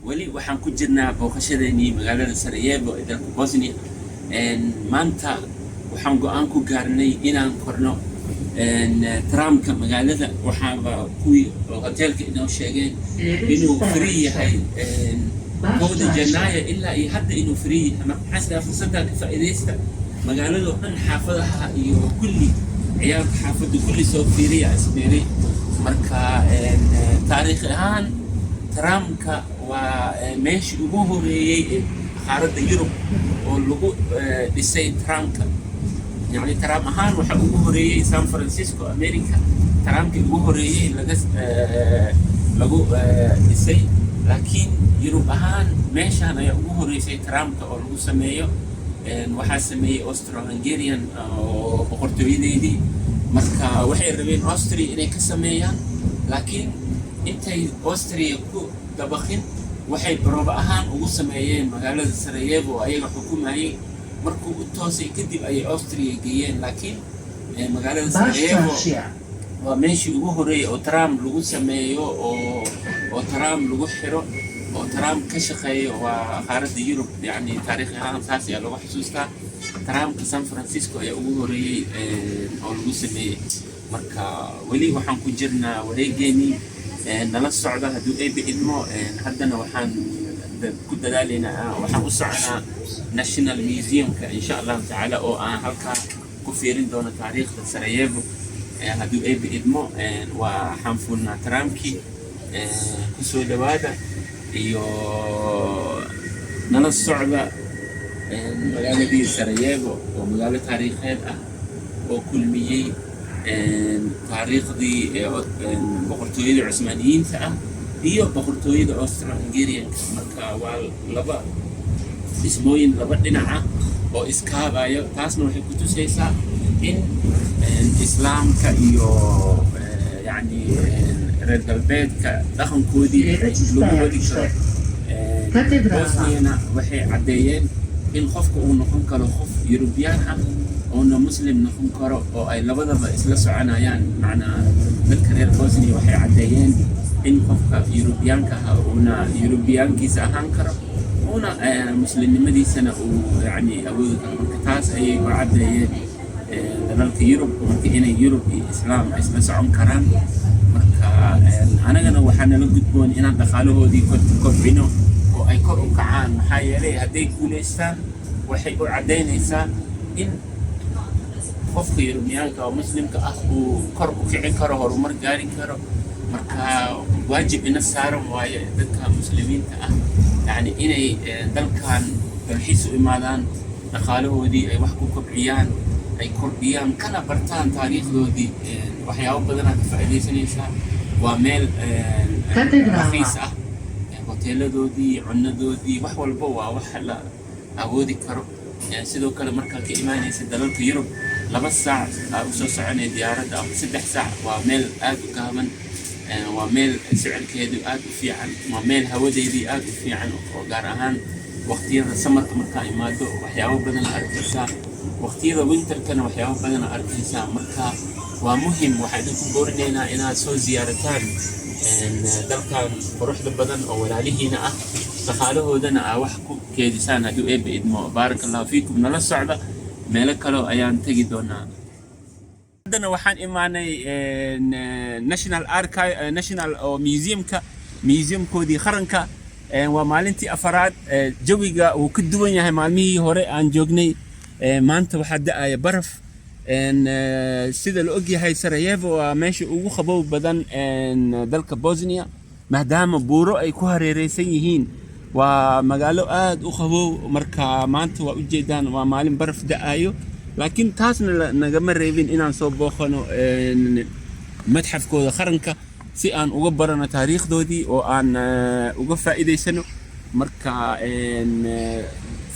Weli waxaan ku jirnaa booqashadeenii magaalada Sarajevo ee dalka Bosnia. Maanta waxaan go'aan ku gaarnay inaan korno tramka magaalada. Waxaaba kuwii hoteelka inoo sheegeen inuu free yahay 1-da Janaayo ilaa iyo hadda inuu free yahay. Marka maxaa sidaa fursaddaa ka faa'iidaysta, magaaladoo dhan, xaafadaha iyo kulli, ciyaalka xaafadda kulli soo fiiriya ismiiri. Marka taariikhi ahaan tramka waa meeshii ugu horeeyey ee qaaradda Yurub oo lagu dhisay tramka. Yani tram ahaan waxaa ugu horeeyey San Francisco, America, tramkii ugu horeeyey lagu dhisay. Laakiin Yurub ahaan meeshaan ayaa ugu horeysay tramka oo lagu sameeyo. Waxaa sameeyey Austro Hungarian oo boqortooyadeydii. Marka waxay rabeen Austria inay ka sameeyaan, laakiin intay Austria ku dabaqin waxay barooba ahaan ugu sameeyeen magaalada Sarajevo oo ayaga xukumayay. Markuu u toosay kadib ayay Austria geeyeen. Laakiin magaalada Sarajevo Baščaršija. waa meeshii ugu horeeyay oo tram lagu sameeyo oo tram lagu xiro oo tram ka shaqeeyo waa qaaradda Yurub. Yani taariikh ahaan saas ayaa lagu xusuustaa. Tramka San Francisco ayaa ugu horeeyey oo lagu sameeyey. Marka weli waxaan ku jirnaa wareegeenii. Nala socda hadduu Eebe idmo. Haddana waxaan ku dadaalaynaa, waxaan u soconaa National Museumka, insha Allahu tacaala, oo aan halkaa ku fiirin doono taariikhda Sarajevo hadduu Eebe idmo. Waxaan fuulnaa tramkii. Kusoo dhawaada iyo nala socda magaaladii Sarajevo oo magaalo taariikheed ah oo kulmiyey taariikhdii boqortooyada Cusmaaniyiinta ah iyo boqortooyada Austro-Hungarianka. Marka waa laba dhismooyin laba dhinac ah oo iskaabayo. Taasna waxay ku tusaysaa in Islaamka iyo yacni reer galbeedka dhaqankoodii lagu wadi karo. Katedrala. Bosniana waxay caddeeyeen in qofka uu noqon karo qof Yurubiyaan ah oona Muslim noqon karo oo ay labadaba isla soconayaan. Macnaa dadka reer Bosnia waxay caddeeyeen in qofka Yurubiyaanka ah uuna Yurubiyaankiisa ahaan karo, uuna muslimnimadiisana uu yani awoodi karo. Marka taas ayay u caddeeyeen dalalka Yurub, marka inay Yurub iyo Islaam ay isla socon karaan. Marka anagana waxaa nala gudboon inaan dhaqaalahoodii kobcino oo ay kor u kacaan, maxaa yeelay hadday guulaystaan waxay u caddaynaysaa in qofka Yurubiyaanka oo Muslimka ah uu kor u kici karo, horumar gaari karo. Marka waajib ina saaran waaye dadka Muslimiinta ah yani inay dalkan dalxiis u imaadaan, dhaqaalahoodii ay wax ku kobciyaan, ay kordhiyaan, kana bartaan taariikhdoodii. Waxyaabo badanaa ka faa'iidaysanaysaa. Waa meel Katedrala. raqiis ah, hoteeladoodii, cunadoodii, wax walba waa wax la awoodi karo. Sidoo kale markaa ka imaanaysa dalalka Yurub, 2 saac aa usoo soconaya diyaaradda ama 3 saac. Waa meel aad u gaaban. Waa meel sicirkeedu aad u fiican, waa meel hawadeedii aad u fiican, oo gaar ahaan waqtiyada summerka markaa imaado waxyaabo badan arkaysaa, waqtiyada winterkana waxyaabo badan arkaysaa. Marka waa muhim. Waxaan idinku boorinaynaa inaad soo ziyaarataan dalkan quruxda badan oo walaalihiina ah, dhaqaalahoodana aa wax ku keedisaan hadduu Eebbe idmo. Baaraka Allahu fiikum. Nala socda, meelo kaleo ayaan tegi doonaa. Haddana waxaan imaanay National Archive, National oo museumka, museumkoodii qaranka. Waa maalintii afaraad. Jawiga wuu ka duwan yahay maalmihii hore aan joognay. Maanta waxaa da'aya baraf. Sida la ogyahay, Sarajevo waa meesha ugu qabow badan dalka Bosnia, maadaama buuro ay ku hareereysan yihiin. Waa magaalo aad u qabow. Marka maanta waa ujeedaan, waa maalin baraf da'ayo, laakiin taasna nagama reebin inaan soo booqano madxafkooda qaranka si aan uga barano taariikhdoodii oo aan uga faa'iidaysano. Marka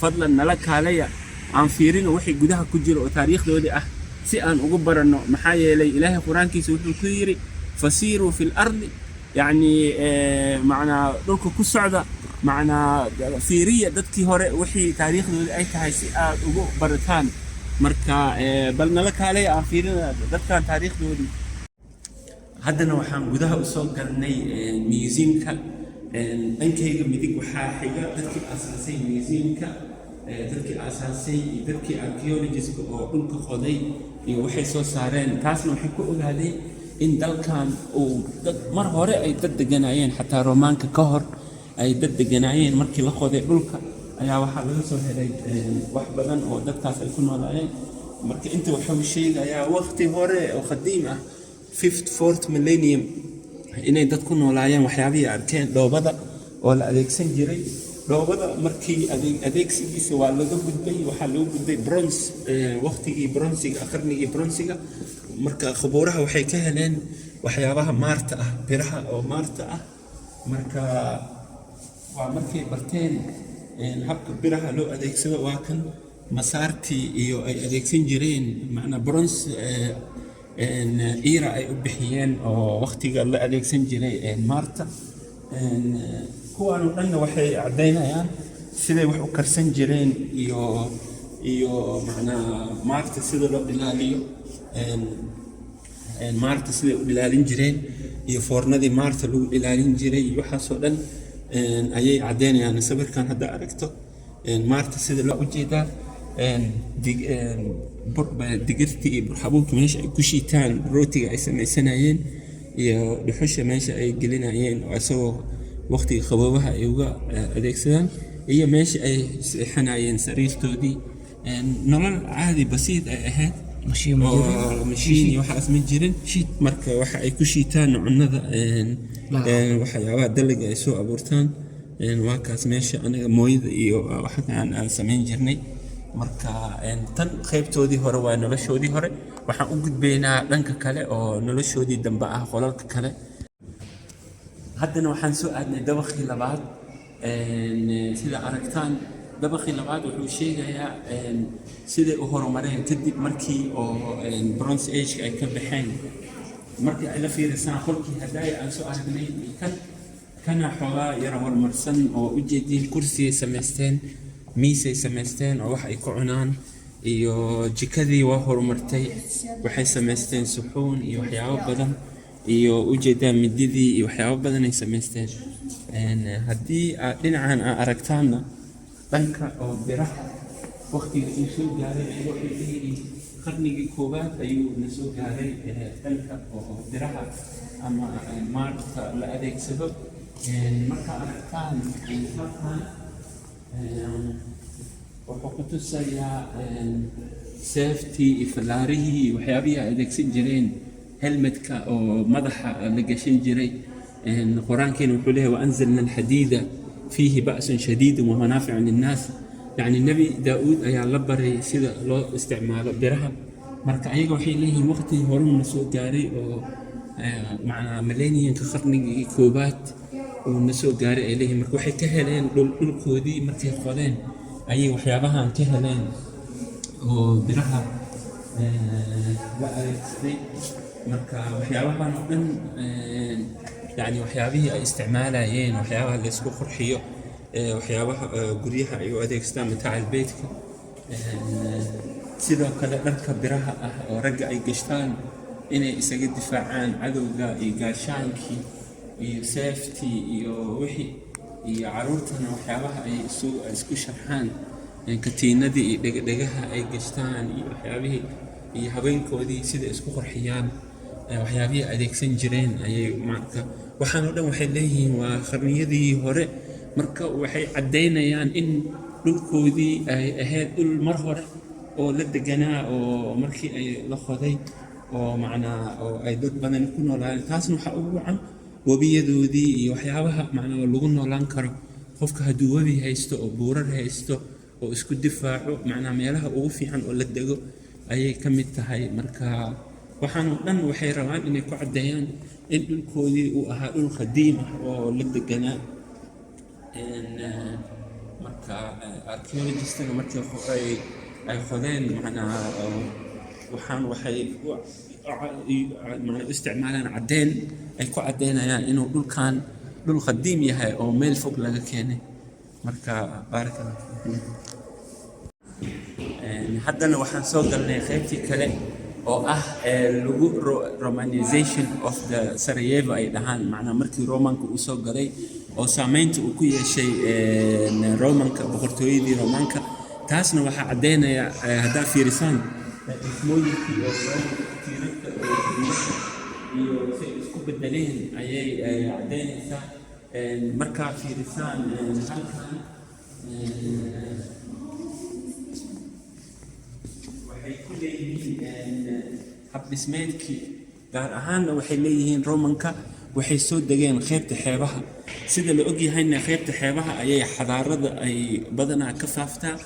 fadlan nala kaalaya, aan fiirino wixii gudaha ku jiro oo taariikhdoodii ah si aan uga baranno, maxaa yeelay Ilaahay Qur-aankiisa wuxuu ku yidhi: "فسيروا في الأرض", yacni macnaa dhulka ku socda, macnaa fiiriya dadkii hore wixii taariikhdoodii ay tahay si aad ugu barataan. Marka bal nala kaalaya, aan fiirina dadkan taariikhdoodii. Haddana waxaan gudaha usoo galnay museumka. Dhankayga midig waxaa xiga dadkii aasaasay museumka, dadkii aasaasay iyo dadkii archaeologistka oo dhulka qoday iyo waxay soo saareen. Taasna waxay ku ogaadeen in dalkan uu dad mar hore ay dad deganaayeen, xataa Romaanka ka hor ay dad deganaayeen. Markii la qoday dhulka ayaa waxaa laga soo helay wax badan oo dadkaas ay ku noolaayeen. Marka inta wuxuu sheegayaa waqti hore oo qadiim ah, fifth, fourth millennium, inay dad ku noolaayeen. Waxyaabihii ay arkeen, dhoobada oo la adeegsan jiray. Dhoobada markii adeegsigiisa waa laga gudbay, waxaa lagu gudbay bronze, waqtigii bronsiga, qarnigii bronsiga. Marka khubuuraha waxay ka heleen waxyaabaha maarta ah, biraha oo maarta ah. Marka waa markay barteen habka biraha loo adeegsado. Waa kan masaartii iyo ay adeegsan jireen, macnaa bronze era ay u bixiyeen oo waqtiga la adeegsan jiray maarta. Kuwaan oo dhanna waxay caddaynayaan siday wax u karsan jireen iyo macnaa maarta sida loo ilaaliyo, maarta siday u ilaalin jireen iyo foornadii maarta lagu ilaalin jiray iyo waxaasoo dhan ayay caddeynayaan. Sawirkan hadda aragto, maarta sida loo ujeedaa, digirtii iyo burxabuubka meesha ay ku shiitaan, rootiga ay samaysanayeen iyo dhuxusha meesha ay gelinayeen oo isagoo waqtiga qaboobaha ay uga adeegsadaan, iyo meesha ay seexanayeen, sariirtoodii. Nolol caadi basiid ay ahayd. Mashiin ma jirin. Oo mashiin iyo waxaas ma jirin. Marka waxa ay ku shiitaan cunnada, waxyaabaha dalaga ay soo abuurtaan, waa kaas meesha anaga mooyada iyo waxa aan samayn jirnay. Marka tan qaybtoodii hore waa noloshoodii hore. Waxaan u gudbaynaa dhanka kale oo noloshoodii dambe ah, qolalka kale. Haddana waxaan soo aadnay dabaqii labaad. Sida aragtaan, dabaqii labaad wuxuu sheegayaa siday u horumareen kadib markii oo Bronze Age ay ka baxeen. Markii ay la fiirisaan qolkii hadaaya aan soo aragnay iyo kan, kana xoogaa yara horumarsan oo ujeediin. Kursiyay samaysteen, miisay samaysteen oo wax ay ku cunaan, iyo jikadii waa horumartay. Waxay samaysteen suxuun iyo waxyaabo badan, iyo ujeedaan mididii iyo waxyaabo badan ay samaysteen. Haddii aad dhinacan aa aragtaanna, dhanka oo biraha waqtiga uu soo gaaray, ayaga waxay leeyihiin qarnigii koowaad ayuu na soo gaaray, dhanka oo biraha ama maarta la adeegsado. Marka aragtaan halkan, wuxuu ku tusayaa seeftii iyo fallaarihii iyo waxyaabihii ay adeegsan jireen, helmetka oo madaxa la gashan jiray. Qur-aankeena wuxuu leeyahay: "وأنزلنا الحديد فيه بأس شديد ومنافع للناس." Yacni Nebi Daa'uud ayaa la baray sida loo isticmaalo biraha. Marka ayaga waxay leeyihiin waqtigii horena soo gaaray oo macnaa millenniumka, qarnigii koowaad uu na soo gaaray ay leeyihiin. Marka waxay ka heleen dhulkoodii markay qodeen ayay waxyaabahan ka heleen oo biraha la adeegsaday. Marka waxyaabahan oo dhan, yacni waxyaabihii ay isticmaalayeen, waxyaabaha la isku qurxiyo, waxyaabaha guryaha ay u adeegsadaan, mataacal beydka, sidoo kale dharka biraha ah oo ragga ay gashtaan inay isaga difaacaan cadowga, iyo gaashaankii iyo seeftii iyo wixii, iyo caruurtana waxyaabaha ay isku sharxaan, katiinadii iyo dhegdhegaha ay gashtaan iyo waxyaabihii, iyo haweenkoodii sida isku qurxiyaan, waxyaabihii adeegsan jireen ayay. Marka waxaan oo dhan waxay leeyihiin waa qarniyadii hore. Marka waxay caddaynayaan in dhulkoodii ay ahayd dhul mar hore oo la deganaa, oo markii ay la qoday oo macnaa oo ay dad badan ku noolaayeen. Taasna waxaa ugu wacan webiyadoodii iyo waxyaabaha macnaa lagu noolaan karo. Qofka hadduu webi haysto oo buurar haysto oo isku difaaco, macnaa meelaha ugu fiican oo la dego ayay ka mid tahay. Marka waxaan oo dhan waxay rabaan inay ku caddeeyaan in dhulkoodii uu ahaa dhul qadiim ah oo la deganaa. Marka archaeologistana markii ay qodeen, macnaa waxaan waxay macnaa u isticmaalaan caddeyn ay ku caddeynayaan inuu dhulkan dhul qadiim yahay oo meel fog laga keenay. Marka baaraka Allah fiikum. Haddana waxaan soo galnay qaybtii kale oo ah lagu romanization of the Sarajevo ay dhahaan, macnaa markii Romanka uu soo galay oo oo saameynta uu ku yeeshay Romanka, boqortooyadii Romanka. Taasna waxaa caddeynaya haddaa fiirisaan dhismooyinkii oo Romanka, tiirarka oo guryaha iyo si ay isku bedeleen ayay caddeynaysaa. Markaa fiirisaan halkan, waxay ku leeyihiin hab dhismeedkii, gaar ahaanna waxay leeyihiin Romanka waxay soo degeen qeybta xeebaha. Sida la ogyahayna, qeybta xeebaha ayay xadaarada ay badanaa ka faaftaa.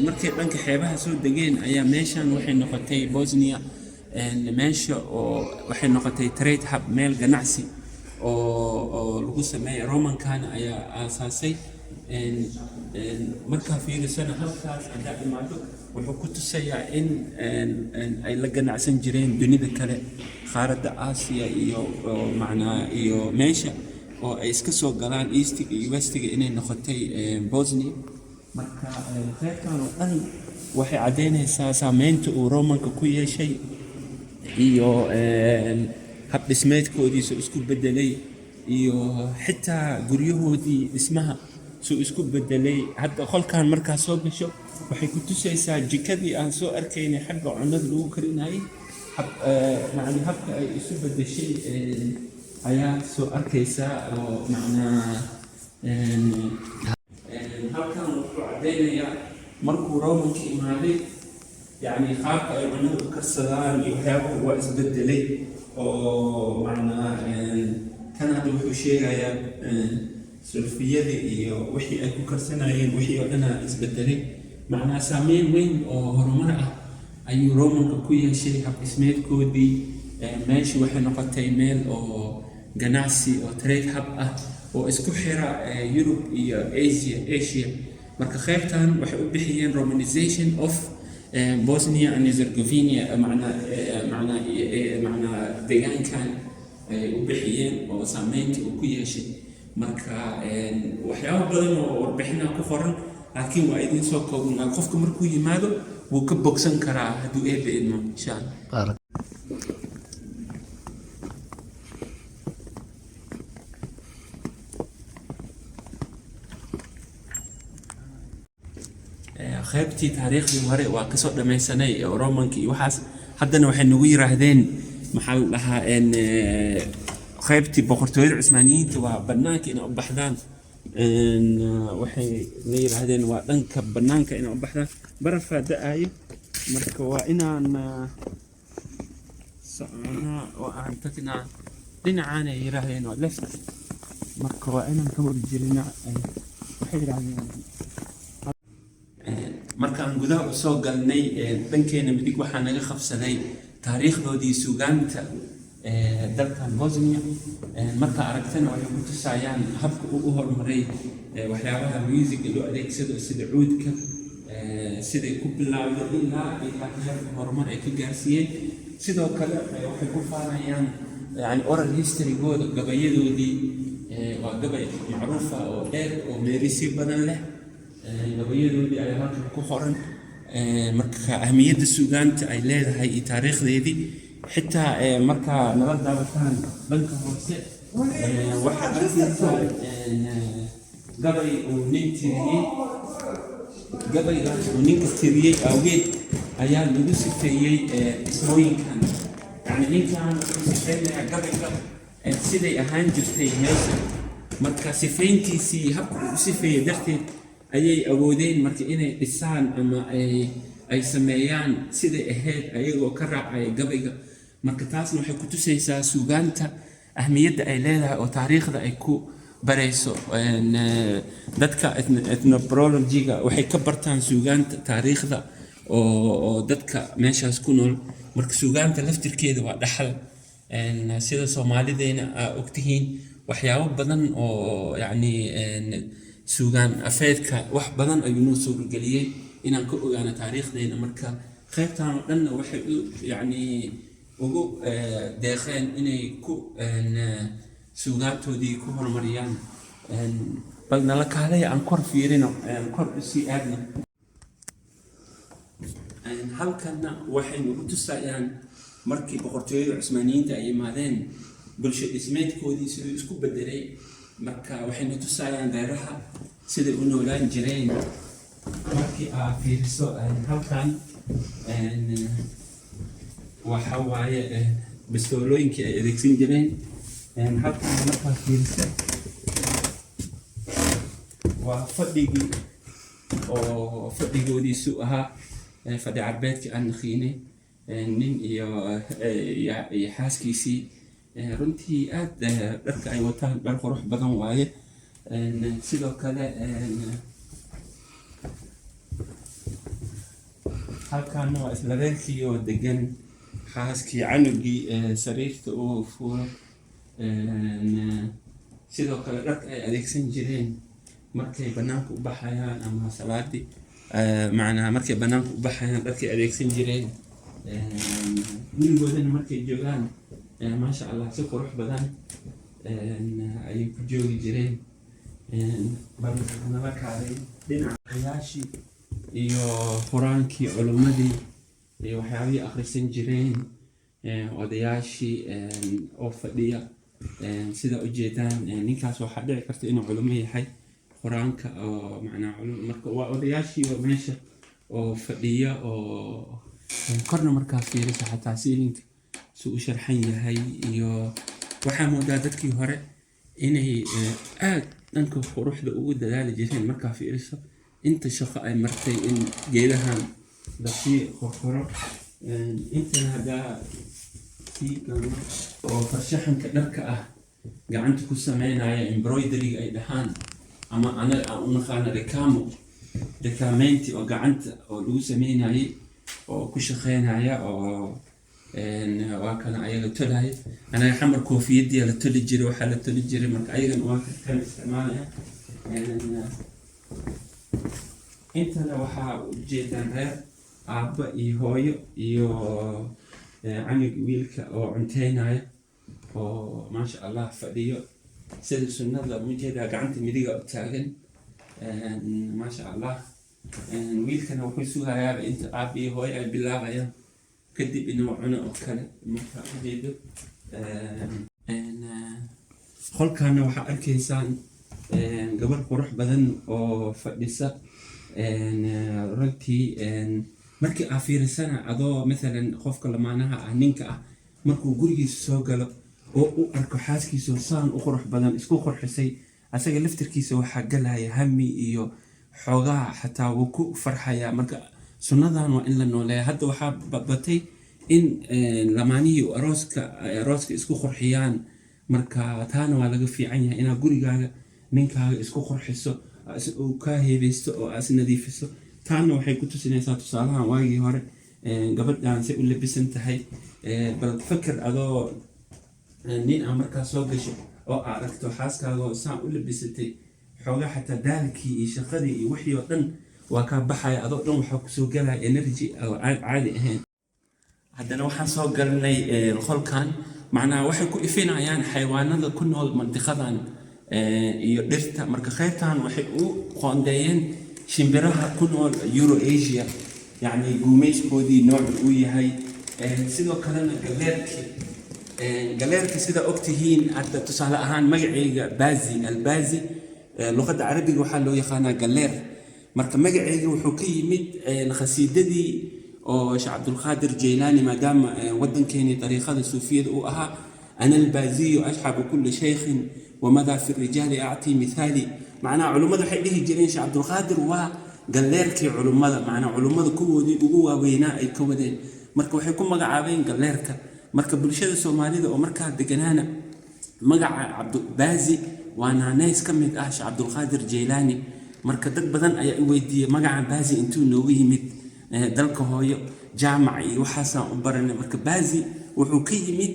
Markay dhanka xeebaha soo degeen ayaa meeshan waxay noqotay Bosnia meesha oo waxay noqotay trade hub, meel ganacsi oo lagu sameeya. Romankana ayaa aasaasay. Markaa fiirisana halkaas haddaa imaado, wuxuu ku tusayaa in ay la ganacsan jireen dunida kale, qaaradda Aasiya iyo oo macnaa iyo meesha oo ay iska soo galaan eastiga iyo westiga inay noqotay Bosnia. Marka qeybtan oo dhan waxay caddeynaysaa saameynta uu Romanka ku yeeshay iyo hab dhismeedkoodiisa isku bedelay iyo xitaa guryahoodii dhismaha suu isku bedelay. Hadda qolkan markaa soo gasho, waxay ku tusaysaa jikadii aan soo arkaynay xagga cunada lagu karinayay, hab macni habka ay isu bedeshay ayaa soo arkaysaa oo macnaa halkan wuxuu caddeynayaa markuu Romanka imaaday, yacni qaabka ay cunada u karsadaan iyo waxyaabuhu waa isbedelay oo macnaa kan hadda wuxuu sheegayaa sulfiyadii iyo wixii ay ku karsanayeen, wixii oo dhanaa isbedelay. Macnaa saameyn weyn oo horumar ah ayuu Romanka ku yeeshay hab dhismeedkoodii. Meeshu waxay noqotay meel oo ganacsi oo trade hub ah oo isku xira Europe iyo Asia. Marka qaybtan waxay u bixiyeen Romanization of Bosnia and Herzegovina, macnaa deegaankan ay u bixiyeen oo saameynta uu ku yeeshay. Marka waxyaabo badan oo warbixinaha ku qoran, laakiin waa idiin soo koobnaa. Qofka markuu yimaado wuu ka bogsan karaa hadduu Eebbe idmo, insha Allah. Baarak. Qaybtii taariikhdii hore waa kasoo dhammaysanay oo Romanka iyo waxaas. Haddana waxay nagu yiraahdeen, maxaa la dhahaa, qaybtii boqortooyada Cusmaaniyiinta waa bannaanka inay u baxdaan. Waxay na yiraahdeen waa dhanka bannaanka inay u baxdaan. Barafaa da-aayo, marka waa inaan soconaa oo aan tagnaa dhinacaanay yiraahdeen, waa left. Marka waa inaan ka horjirina, waxay yiraahdeen. Markaan gudaha usoo galnay, dhankeena midig waxaa naga qabsaday taariikhdoodii suugaanta dalkan Bosnia. Markaa aragtana waxay ku tusayaan habka uu u horumaray waxyaabaha musiga loo adeegsado sida cuudka, siday ku bilowday ilaa heerka horumar ay ka gaarsiiyeen. Sidoo kale waxay ku faanayaan yani oral historygooda, gabayadoodii. Waa gabay macruufa oo dheer oo meerisyo badan leh. Gabayadoodii ayaa halkan ku qoran. Marka ahmiyadda suugaanta ay leedahay iyo taariikhdeedii xitaa markaa nala daawataan dhanka hoose, waxaad arkaysaa gabay uu nin tiriyey. Gabaygaas uu ninka tiriyey awgeed ayaa lagu sifeeyey dhismooyinkan. Yani ninkan wuxuu sifeynayaa gabayga siday ahaan jirtay meesha. Marka sifeyntiisii, habka uu u sifeeyey darteed ayay awoodeen marka inay dhisaan ama ay sameeyaan siday ahayd, ayagoo ka raacaya gabayga. Marka taasna waxay ku tusaysaa suugaanta ahmiyadda ay leedahay oo taariikhda ay ku barayso. Dadka ethnoprology-ga waxay ka bartaan suugaanta taariikhda oo dadka meeshaas ku nool. Marka suugaanta laftirkeeda waa dhaxal. Sida Soomaalideena aa ogtihiin, waxyaabo badan oo yacni suugaan afeedka wax badan ayuu noo suurageliyey inaan ka ogaano taariikhdeena. Marka qaybtan oo dhanna waxay u yacni ugu deeqeen inay ku suugaantoodii ku horumariyaan. Bal nala kaalaya aan kor fiirino, kor usii aadno. Halkanna waxay nagu tusayaan markii boqortooyada Cusmaaniyiinta ay yimaadeen, bulsho dhismeedkoodii siduu isku bedelay. Marka waxayna tusayaan reeraha siday u noolaan jireen. Markii aad fiiriso halkan, waxa waaye bistoolooyinkii ay adeegsan jireen. Halkan markaad fiiriso waa fadhigii oo fadhigoodiisu ahaa, fadhi carbeedkii aan naqiinay, nin iyo xaaskiisii. Runtii aad dharka ay wataan dhar qurux badan waaye. Sidoo kale halkaana waa isla reerkii oo degan, xaaskii, canugii, sariirta uu fuulo. Sidoo kale dharka ay adeegsan jireen markay banaanka u baxayaan ama salaadii, macnaha markay banaanka u baxayaan dharkay adeegsan jireen, gurigoodana markay joogaan, maasha Allah, si qurux badan ayay ku joogi jireen. Bal nala kaalay dhinaca odayaashii iyo qur-aankii, culimmadii iyo waxyaabihii akhrisan jireen, odayaashii oo fadhiya. Sida ujeedaan, ninkaas waxaa dhici karta inuu culimo yahay, qur-aanka oo macnaha marka waa odayaashii oo meesha oo fadhiya oo korna markaa fiirisa xataa siilinka suu u sharxan yahay iyo waxaa moodaa dadkii hore inay aad dhanka quruxda ugu dadaali jireen. Markaa fiiriso inta shaqo ay martay in geedahan lasii qorqoro. Intana haddaa sii galno oo farshaxanka dharka ah gacanta ku sameynaya, embroidery ay dhahaan ama anaga aan u naqaano ricamo, ricamenti oo gacanta oo lagu sameynayay oo ku shaqeynaya oo waa kana ayaga tolaya. Anaga Xamar koofiyadii la toli jiray, waxaa la toli jiray, marka ayagana waa kan isticmaalaya. Intana waxaa ujeedaan reer aabba iyo hooyo iyo canug wiilka oo cunteynaya oo maasha Allah fadhiyo sida sunnada. Ujeedaa gacanta midiga u taagan, maasha Allah. Wiilkana wuxuu sugayaaba inta aabba iyo hooyo ay bilaabayaan kadib inuu cuno oo kale. Marka ujeedo qolkana waxaa arkaysaan gabar qurux badan oo fadhisa. Runtii markii aa fiirisana, adoo mathalan qofka lamaanaha ah, ninka ah, markuu gurigiisa soo galo oo u arko xaaskiisa saan u qurux badan isku qurxisay, asaga laftirkiisa waxaa galaya hami iyo xoogaa, xataa wuu ku farxayaa. Marka sunnadan waa in la nooleeya. Hadda waxaa batay in lamaanihii arooska ay arooska isku qurxiyaan. Marka taana waa laga fiican yahay inaad gurigaaga ninkaaga isku qurxiso, uu kaa heebeysto oo aad is nadiifiso. Taana waxay ku tusinaysaa tusaalahan waagii hore, gabadhan say u labisan tahay. Bal fakar adoo nin ah markaa soo gasho oo aad aragto xaaskaaga oo saan u labisatay, xoogaa xataa daalkii iyo shaqadii iyo wixii oo dhan waa kaa baxaya, adoo dhan waxaa kusoo galaya energy oo aan caadi ahayn. Haddana waxaan soo galnay qolkan, macnaha waxay ku ifinayaan xayawaanada ku nool mandiqadan iyo dhirta. Marka qaybtan waxay u qoondeeyeen shimbiraha ku nool Euro Asia, yacni guumeyskoodii noocu uu yahay. Sidoo kalena galeerkii, galeerka sida ogtihiin hadda tusaale ahaan magacayga Bazi Albazi, luqadda Carabiga waxaa loo yaqaanaa galeer. Marka magacayga wuxuu ka yimid khasiidadii oo Sheekh Cabdulqaadir Jeylaani, maadaama waddankeeni dariiqada suufiyada uu ahaa: "أنا البازي أشحب كل شيخ وماذا في الرجال أعطي مثالي". Macnaha culummada waxay dhihi jireen Sheekh Cabdulqaadir waa galleerkii culummada, macnaha culummada kuwoodii ugu waaweynaa ay ka wadeen. Marka waxay ku magacaabeen galleerka. Marka bulshada Soomaalida oo markaa deganaana magaca Cabdubaazi waa naaneys ka mid ah Sheekh Cabdulqaadir Jeylaani. Marka dad badan ayaa i weydiiyey magaca Baazi intuu noogu yimid, dalka hooyo jaamac iyo waxaasaan u baranay. Marka Baazi wuxuu ka yimid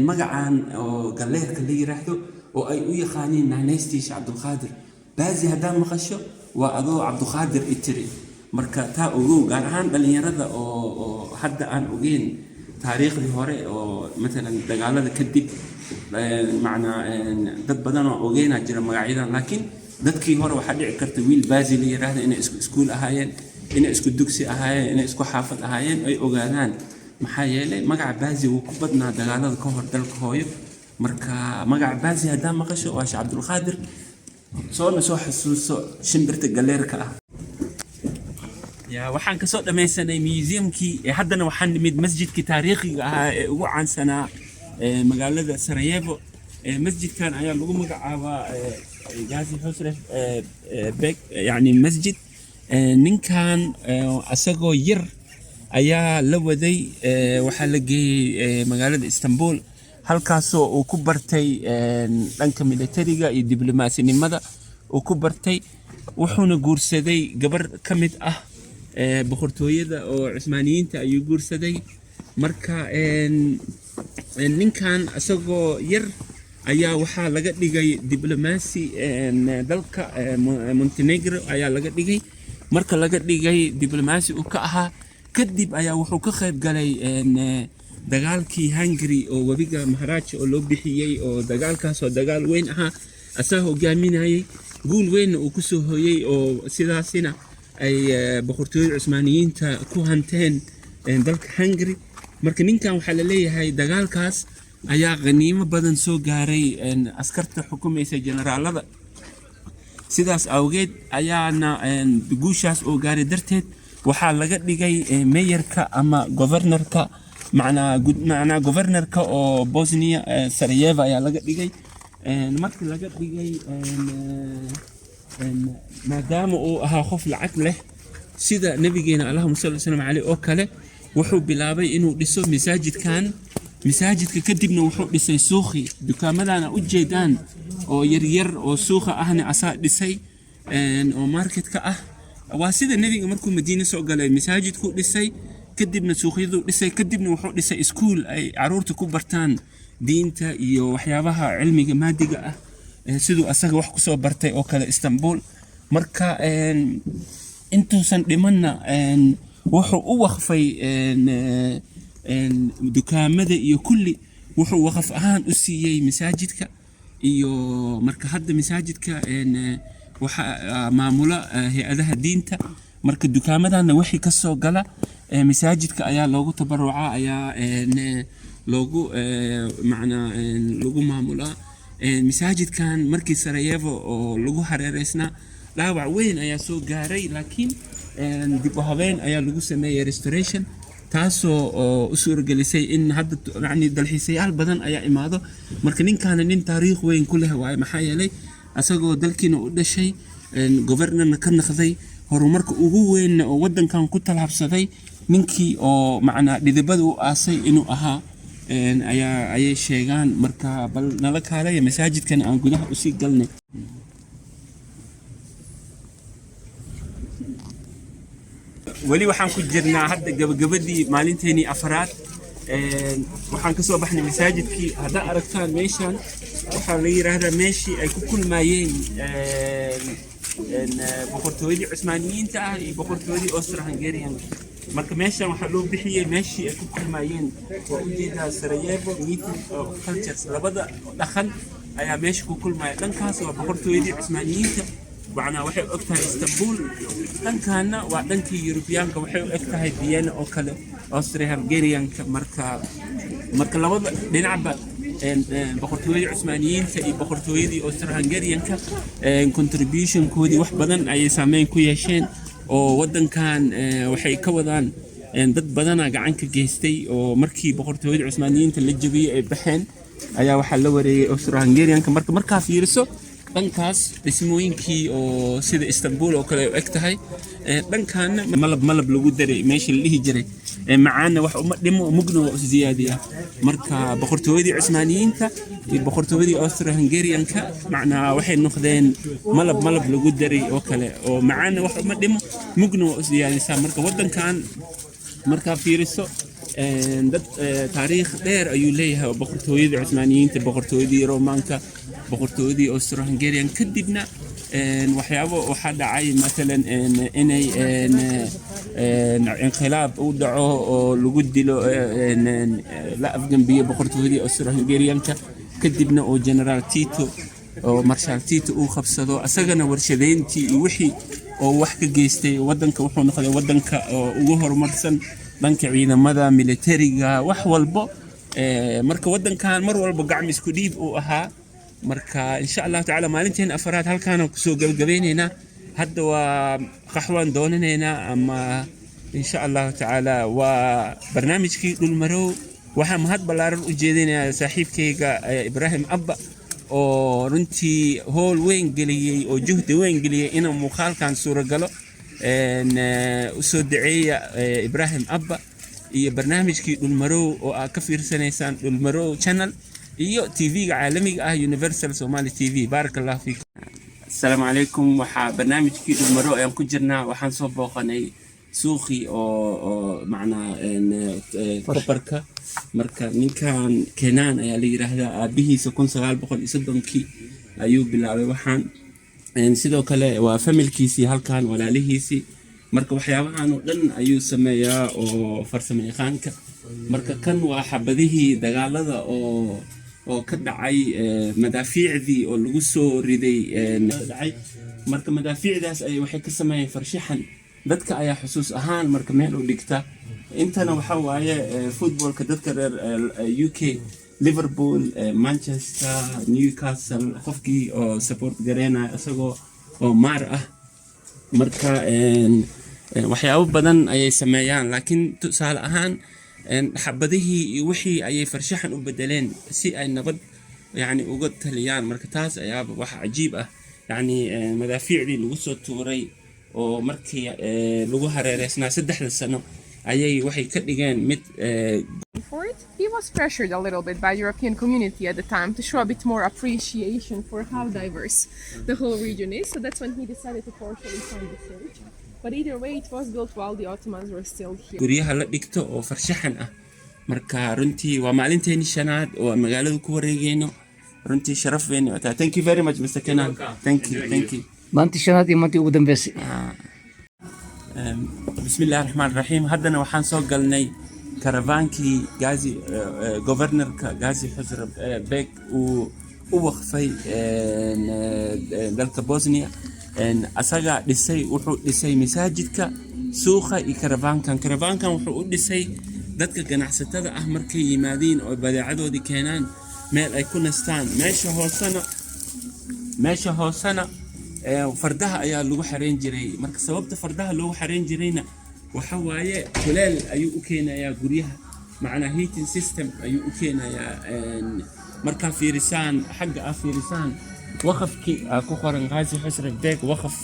magacan oo galleerka la yiraahdo oo ay u yaqaaniin naaneystii Sheekh Cabdulqaadir Baazi. Haddaa maqasho waa adoo Cabduqaadir i tiri. Marka taa ogow, gaar ahaan dhalinyarada oo hadda aan ogeyn taariikhdii hore oo matalan dagaalada kadib. Macnaa dad badan oo ogeynaa jira magacyadan, laakiin dadkii hore waxaa dhici karta wiil Baazi la yiraahdo inay isku iskuul ahaayeen, inay isku dugsi ahaayeen, inay isku xaafad ahaayeen, ay ogaadaan. Maxaa yeelay magaca Baazi wuu ku badnaa dagaalada ka hor dalka hooyo. Marka magaca Baasi haddaa maqasho, waa Sheekh Cabdulqaadir, soona soo xasuuso shimbirta galeerka ah. Ya, waxaan kasoo dhammaysanay museumkii ee haddana waxaan nimid masjidkii taariikhiga ahaa ee ugu caansanaa ee magaalada Sarajevo. Masjidkan ayaa lagu magacaabaa Gazi Husrev Beg, yani masjid. Ninkan asagoo yar ayaa la waday, waxaa la geeyey magaalada Istanbul, halkaasoo uu ku bartay dhanka militariga iyo diblomaasinimada uu ku bartay. Wuxuuna guursaday gabar ka mid ah boqortooyada oo Cusmaaniyiinta ayuu guursaday. Marka een, een, ninkan isagoo yar ayaa waxaa laga dhigay diblomaasi dalka Montenegro ayaa laga dhigay. Marka laga dhigay diblomaasi uu ka ahaa kadib ayaa wuxuu ka qayb galay dagaalkii Hungary oo webiga Maharaj oo loo bixiyey, oo dagaalkaas oo dagaal weyn ahaa asaa hogaaminayay, guul weynna uu kusoo hooyey, oo sidaasina ay boqortooyada Cusmaaniyiinta ku hanteen dalka Hungary. Marka ninkan waxaa la leeyahay dagaalkaas ayaa khaniimo badan soo gaaray askarta xukumaysa generaalada. Sidaas awgeed ayaana guushaas oo gaaray darteed waxaa laga dhigay mayorka ama governorka, macnaa governorka oo Bosnia Sarajevo ayaa laga dhigay. Markii laga dhigay, maadaama uu ahaa qof lacag leh sida nabigeena, allahuma salli wasalam caleyh, oo kale, wuxuu bilaabay inuu dhiso masaajidkan. Masaajidka kadibna wuxuu dhisay suuqi, dukaamadana u jeedaan oo yaryar oo suuqa ahna asaa dhisay, oo marketka ah. Waa sida nebiga markuu Madiine soo galay, masaajidkuu dhisay, kadibna suuqyaduu dhisay, kadibna wuxuu dhisay iskuul ay caruurta ku bartaan diinta iyo waxyaabaha cilmiga maadiga ah, siduu asaga wax kusoo bartay oo kale Istanbul. Marka intuusan dhimanna wuxuu u waqfay dukaamada iyo kulli, wuxuu waqaf ahaan u siiyey masaajidka. Iyo marka hadda masaajidka waxaa maamula hay-adaha diinta. Marka dukaamadana wixii kasoo gala masaajidka ayaa loogu tabarucaa, ayaa loogu macnaa lagu maamulaa. Masaajidkan markii Sarajevo oo lagu hareereysnaa dhaawac weyn ayaa soo gaaray, laakiin dib u habeen ayaa lagu sameeyey, restoration, taasoo oo u suuragelisay in hadda yacni dalxiisayaal badan ayaa imaado. Marka ninkaana nin taariikh weyn ku leh waaye, maxaa yeelay asagoo dalkiina u dhashay, governorna ka noqday, horumarka ugu weynna oo wadankan ku tallaabsaday, ninkii oo macnaa dhidibada u aasay inuu ahaa ayaa ayay sheegaan. Marka bal nala kaalaya masaajidkan aan gudaha usii galnay. Weli waxaan ku jirnaa hadda gabagabadii maalinteenii afraad. Waxaan kasoo baxnay masaajidkii. Haddaa aragtaan meeshan, waxaa la yiraahdaa meeshii ay ku kulmayeen boqortooyadii Cusmaaniyiinta ah iyo boqortooyadii Austro Hungarian. Marka meeshan waxaa loo bixiyey meeshii ay ku kulmayeen. Waa ujeedaa, Sarajevo Meeting of Cultures, labada dhaqan ayaa meesha ku kulmaya. Dhankaas waa boqortooyadii Cusmaaniyiinta, macnaa waxay u eg tahay Istanbul. Dhankaana waa dhankii Yurubiyaanka, waxay u eg tahay Vienna oo kale, Austria Hungarianka. Marka labada dhinacba boqortooyadii Cusmaaniyiinta iyo boqortooyadii Austro Hungarianka contributionkoodii wax badan ayay saameyn ku yeesheen, oo wadankan waxay ka wadaan dad badanaa gacan ka geystay. Oo markii boqortooyadii Cusmaaniyiinta la jebiyey ay baxeen ayaa waxaa la wareegay Austro Hungarianka. Marka markaa fiiriso dhankaas dhismooyinkii oo sida Istanbul oo kale ay u eg tahay, dhankaana malab malab lagu daray meeshii la dhihi jiray, macaanna wax uma dhimo, mugna waa is ziyaadiya. Marka boqortooyadii Cusmaaniyiinta iyo boqortooyadii Austro Hungarianka macnaa waxay noqdeen malab malab lagu daray oo kale, oo macaanna wax uma dhimo, mugna waa is ziyaadisaa. Marka wadankan markaa fiiriso dad taariikh dheer ayuu leeyahay, oo boqortooyadii Cusmaaniyiinta, boqortooyadii Romaanka, boqortooyadii Austro Hungarian. Kadibna waxyaabo waxaa dhacay, matalan inay inqilaab u dhaco oo lagu dilo la afgambiyo boqortooyadii Austro Hungarianka, kadibna oo General Tito oo Marshal Tito uu qabsado, asagana warshadeyntii iyo wixii oo wax ka geystay wadanka. Wuxuu noqday wadanka oo ugu horumarsan dhanka ciidamada militariga, wax walbo. Marka waddankan mar walba gacmi isku dhiib uu ahaa. Marka insha Allahu tacaala maalinteen afaraad halkaanaan kusoo gabagabeyneynaa. Hadda waa qaxwaan doonanaynaa ama insha Allahu tacaala waa barnaamijkii Dhulmarow. Waxaa mahad ballaaran u jeedinayaa saaxiibkayga Ibraahim Abba oo runtii howl weyn geliyey oo juhdi weyn geliyey inuu muuqaalkan suuragalo. Usoo daceeya Ibraahim Abba iyo barnaamijkii Dhulmarow oo aad ka fiirsanaysaan Dhulmarow Channel iyo TV-ga caalamiga ah, Universal Somali TV. Baaraka Allahu fiikum. Asalaamu calaykum. Waxaa barnaamijkii Dhulmarow ayaan ku jirnaa. Waxaan soo booqanay suuqii oo macnaa copper-ka. Marka ninkan Kenaan ayaa la yiraahdaa. Aabihiisa 1930-kii ayuu bilaabay waxaan. Sidoo kale waa familkiisii halkan, walaalihiisii. Marka waxyaabahan oo dhan ayuu sameeyaa oo farsamo yaqaanka. Marka kan waa xabadihii dagaalada oo ka dhacay, madaafiicdii oo lagu soo riday dhacay. Marka madaafiicdaas ay waxay ka sameeyeen farshaxan. Dadka ayaa xusuus ahaan marka meel u dhigta. Intana waxa waaye football-ka dadka reer UK, Liverpool, Manchester, Newcastle, qofkii oo support gareynaya isagoo oo maar ah. Marka waxyaabo badan ayay sameeyaan, laakiin tusaale ahaan xabadihii iyo wixii ayay farshaxan u bedeleen si ay nabad yani uga taliyaan. Marka taas ayaaba wax cajiib ah, yani madaafiicdii lagu soo tuuray oo markii lagu hareereysnaa 3-da sano ayay waxay ka dhigeen mid for it. He was pressured a little bit by European community at the time to show a bit more appreciation for how diverse the whole region is. So that's when he decided to partially fund the church. But either way, it was built while the Ottomans were still here. Guryaha la dhigto oo farshaxan ah. Marka runtii waa maalinteeni shanaad oo aan magaalada ku wareegeyno. Runtii sharaf weyn wataa. Thank you very much, Mr. Kenan. Thank you, thank you. Maantii shanaad iyo maantii ugu dambeysay. Bismi illahi raxmaan raxiim. Haddana waxaan soo galnay karavaankii Gazi, governorka Gazi Xusrab Beg uu u waqfay dalka Bosnia. Asagaa dhisay. Wuxuu dhisay masaajidka, suuqa iyo karavaankan. Karavaankan wuxuu u dhisay dadka ganacsatada ah markay yimaadiin oo badeecadoodii keenaan meel ay ku nastaan. Meesha hoosena fardaha ayaa lagu xareyn jiray. Marka sababta fardaha loogu xareyn jirayna waxa waaye kuleel ayuu u keenayaa guryaha, macnaa heating system ayuu u keenayaa. Markaa fiirisaan xagga aa fiirisaan waqafkii aa ku qoran Ghazi Xusraf Beg waqaf,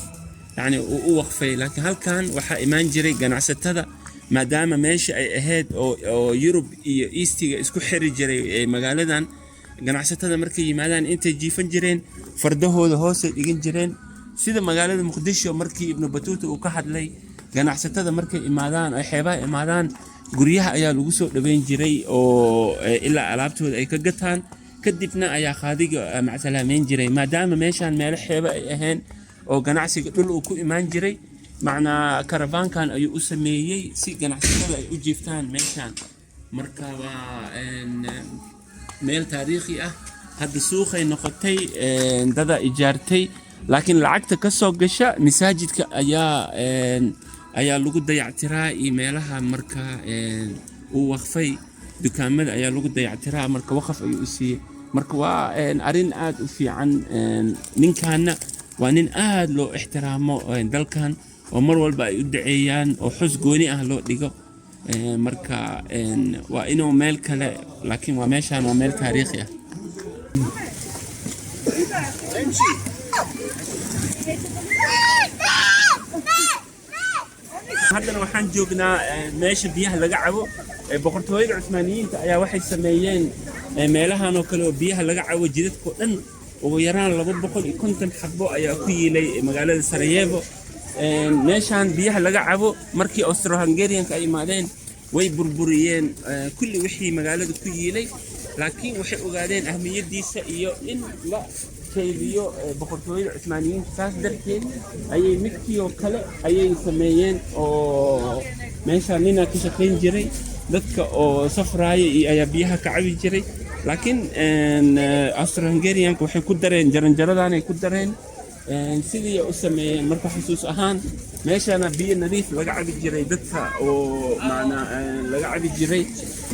yani uu u waqfay. Laakiin halkan waxaa imaan jiray ganacsatada maadaama meesha ay ahayd oo Yurub iyo East-iga isku xiri jiray ee magaaladan. Ganacsatada markay yimaadaan intay jiifan jireen, fardahooda hoosay dhigan jireen, sida magaalada Muqdisho markii Ibnu Batuuta uu ka hadlay. Ganacsatada markay imaadaan, ay xeebaha imaadaan, guryaha ayaa lagu soo dhaweyn jiray oo ilaa alaabtooda ay ka gataan, kadibna ayaa qaadiga macsalaameyn jiray, maadaama meeshaan meelo xeeba ay ahayn oo ganacsiga dhul uu ku imaan jiray. Macnaa karavaankan ayuu u sameeyey si ganacsatada ay u jiiftaan meeshaan. Marka waa meel taariikhi ah. Hadda suuqay noqotay, dada ijaartay, laakiin lacagta ka soo gasha masaajidka ayaa lagu dayactiraa iyo meelaha marka uu waqfay, dukaamada ayaa lagu dayactiraa. Marka waqaf ayuu u siiyey. Marka waa arrin aad u fiican. Ninkaana waa nin aad loo ixtiraamo dalkan oo mar walba ay u daceeyaan oo xus gooni ah loo dhigo. Marka waa inuu meel kale, laakiin waa meeshaan waa meel taariikhi ah. Haddana waxaan joognaa meesha biyaha laga cabo. Boqortooyada Cusmaaniyiinta ayaa waxay sameeyeen meelahan oo kale oo biyaha laga cabo. Jidadkao dhan ugu yaraan 250 xabo ayaa ku yiilay magaalada Sarajevo. Meeshaan biyaha laga cabo markii Austro Hungarianka ay imaadeen way burburiyeen kulli wixii magaalada ku yiilay, laakiin waxay ogaadeen ahmiyadiisa iyo in la kaydiyo boqortooyada Cusmaaniyiinta. Saas darteed ayay midkii oo kale ayay sameeyeen oo meeshaan ninaa ka shaqayn jiray. Dadka oo safraaya iyo ayaa biyaha ka cabi jiray, laakiin Austro Hungarianka waxay ku dareen jaranjaradanay ku dareen. Sidii ay u sameeyeen marka xusuus ahaan meeshana biyo nadiif laga cabi jiray dadka oo macnaa laga cabi jiray.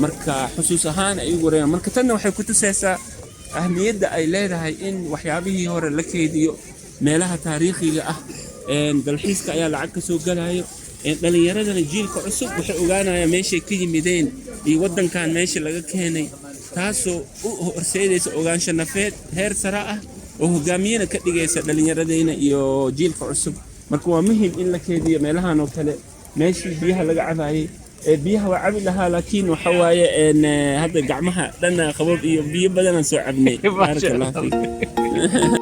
Marka xusuus ahaan ay ugu reebaan. Marka tanna waxay ku tusaysaa ahmiyadda ay leedahay in waxyaabihii hore la keydiyo, meelaha taariikhiga ah. Dalxiiska ayaa lacag ka soo galayo. Dhallinyaradana, jiilka cusub, waxay ogaanayaan meeshay ka yimideen iyo waddankan meesha laga keenay, taasoo u horseedaysa ogaansho nafeed heer sare ah oo hogaamiyena ka dhigaysa dhallinyaradeyna iyo jiilka cusub. Marka waa muhim in la keydiyo meelahan oo kale, meeshii biyaha laga cabayay. Ee biyaha waa cabi lahaa, laakiin waxa waaye hadda gacmaha dhanna qabab iyo biyo badanaan soo cabnay. Baaraka Allahu fiik.